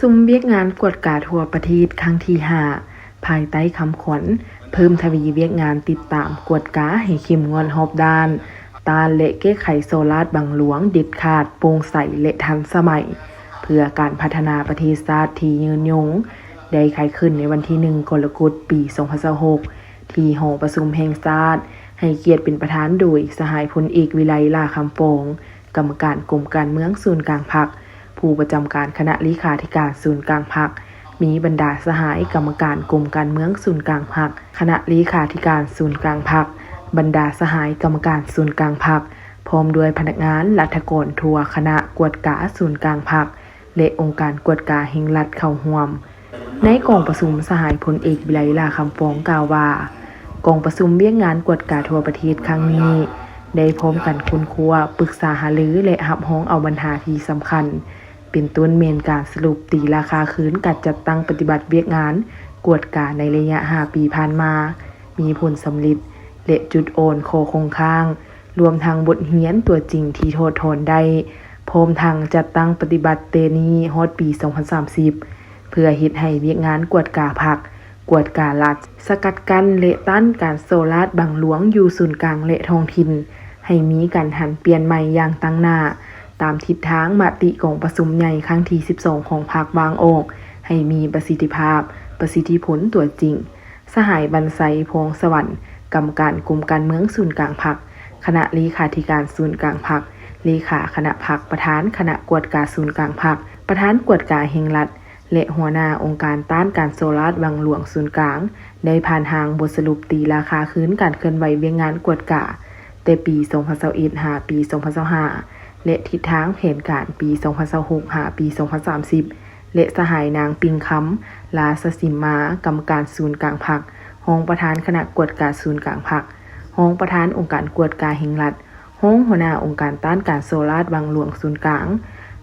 ຊຸມວຽກງານກວດກາທົ່ວປະເທດຄັ້ງທີຫ້າ ພາຍໃຕ້ຄຳຂວັນ ເພີ່ມທະວີວຽກງານຕິດຕາມກວດກາໃຫ້ເຂັ້ມງວດຮອບດ້ານ, ຕ້ານ ແລະ ແກ້ໄຂສໍ້ລາດບັງຫຼວງເດັດຂາດ, ໂປ່ງໃສ ແລະ ທັນສະໄໝ ເພື່ອການພັດທະນາປະເທດຊາດທີ່ຍືນຍົງ ໄດ້ໄຂຂຶ້ນໃນວັນທີໜຶ່ງ ກໍລະກົດ ປີສອງພັນຊາວຫົກ ທີ່ຫໍປະຊຸມແຫ່ງຊາດ, ໃຫ້ກຽດເປັນປະທານໂດຍສະຫາຍພົນເອກ ວິໄລ ຫຼ້າຄຳຟອງ, ກຳມະການກົມການເມືອງສູນກາງພັກ, ຜູ້ປະຈຳການຄະນະເລຂາທິການສູນກາງພັກ, ມີບັນດາສະຫາຍກຳມະການກົມການເມືອງສູນກາງພັກ, ຄະນະເລຂາທິການສູນກາງພັກ, ບັນດາສະຫາຍກຳມະການສູນກາງພັກ, ພ້ອມດ້ວຍພະນັກງານລັດຖະກອນທົ່ວຄະນະກວດກາສູນກາງພັກ ແລະ ອົງການກວດກາແຫ່ງລັດເຂົ້າຮ່ວມ. ໃນກອງປະຊຸມ, ສະຫາຍພົນເອກ ວິໄລ ຫຼ້າຄຳຟອງ ກ່າວວ່າ ກອງປະຊຸມວຽກງານກວດກາທົ່ວປະເທດຄັ້ງນີ້ ໄດ້ພ້ອມກັນຄົ້ນຄວ້າ, ປຶກສາຫາລື ແລະ ຮັບຮອງເອົາບັນຫາທີ່ສຳຄັນ ເປັນຕົ້ນແມ່ນການສະຫຼຸບຕີລາຄາຄືນການຈັດຕັ້ງປະຕິບັດວຽກງານກວດກາໃນໄລຍະຫ້າປີຜ່ານມາ ມີຜົນສຳເລັດ ແລະ ຈຸດອ່ອນ, ຂໍ້ຄົງຄ້າງ, ລວມທັງບົດຮຽນຕົວຈິງທີ່ຖອດຖອນໄດ້, ພ້ອມທັງຈັດຕັ້ງປະຕິບັດແຕ່ນີ້ຮອດປີສອງພັນສາມສິບ ເພື່ອເຮັດໃຫ້ວຽກງານກວດກາພັກ, ກວດກາລັດ, ສະກັດກັ້ນ ແລະ ຕ້ານການສໍ້ລາດບັງຫຼວງຢູ່ສູນກາງ ແລະ ທ້ອງຖິ່ນ ໃຫ້ມີການຫັນປ່ຽນໃໝ່ຢ່າງຕັ້ງໜ້າ, ຕາມທິດທາງມະຕິກອງປະຊຸມໃຫຍ່ຄັ້ງທີສິບສອງຂອງພັກວາງອອກໃຫ້ມີປະສິດທິພາບ, ປະສິດທິຜົນຕົວຈິງ. ສະຫາຍ ບັນໄຊ ພອງສະຫວັນ, ກຳມະການກົມການເມືອງສູນກາງພັກ, ຄະນະເລຂາທິການສູນກາງພັກ, ເລຂາຄະນະພັກ, ປະທານຄະນະກວດກາສູນກາງພັກ, ປະທານກວດກາແຫ່ງລັດ ແລະ ຫົວໜ້າອົງການຕ້ານການສໍ້ລາດບັງຫຼວງສູນກາງ ໄດ້ຜ່ານຮ່າງບົດສະຫຼຸບຕີລາຄາຄືນການເຄື່ອນໄຫວວຽກງານກວດກາ ແຕ່ປີສອງພັນຊາວເອັດ ຫາ ປີສອງພັນຊາວຫ້າ ແລະ ທິດທາງແຜນການປີສອງພັນຊາວຫົກ ຫາ ປີສອງພັນສາມສິບ ແລະ ສະຫາຍ ນາງ ປິງຄຳ ລາຊະສິມມາ, ກຳມະການສູນກາງພັກ, ຮອງປະທານຄະນະກວດກາສູນກາງພັກ, ຮອງປະທານອົງການກວດກາແຫ່ງລັດ, ຮອງຫົວໜ້າອົງການຕ້ານການສໍ້ລາດບັງຫຼວງສູນກາງ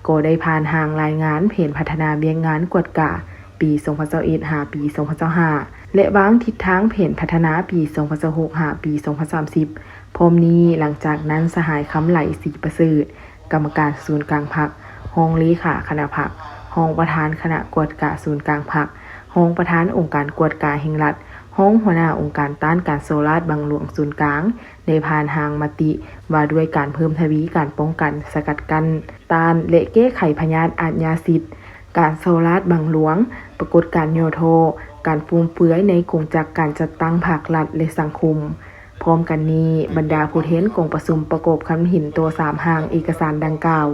ກໍໄດ້ຜ່ານຮ່າງລາຍງານແຜນພັດທະນາວຽກງານກວດກາ ປີສອງພັນຊາວເອັດ ຫາ ປີສອງພັນຊາວຫ້າ ແລະ ວາງທິດທາງແຜນພັດທະນາປີສອງພັນຊາວຫົກ ຫາ ປີສອງພັນສາມສິບ. ພ້ອມນີ້, ຫຼັງຈາກນັ້ນ, ສະຫາຍ ຄຳໄຫຼ ສີປະເສີດ, ກຳມະການສູນກາງພັກ, ຮອງເລຂາຄະນະພັກ, ຮອງປະທານຄະນະກວດກາສູນກາງພັກ, ຮອງປະທານອົງການກວດກາແຫ່ງລັດ, ຮອງຫົວໜ້າອົງການຕ້ານການສໍ້ລາດບັງຫຼວງສູນກາງ ໄດ້ຜ່ານຮ່າງມະຕິວ່າດ້ວຍການເພີ່ມທະວີການປ້ອງກັນ, ສະກັດກັ້ນ, ຕ້ານ ແລະ ແກ້ໄຂພະຍາດອາດຍາສິດ, ການສໍ້ລາດບັງຫຼວງ, ປາກົດການຫຍໍ້ທໍ້, ການຟຸມເຟືອຍໃນກົງຈັກການຈັດຕັ້ງພັກລັດ ແລະ ສັງຄົມ. ພ້ອມກັນນີ້, ບັນດາຜູ້ແທນກອງປະຊຸມປະກອບຄຳເຫັນຕໍ່ສາມຮ່າງເອກະສານດັ່ງກ່າວ.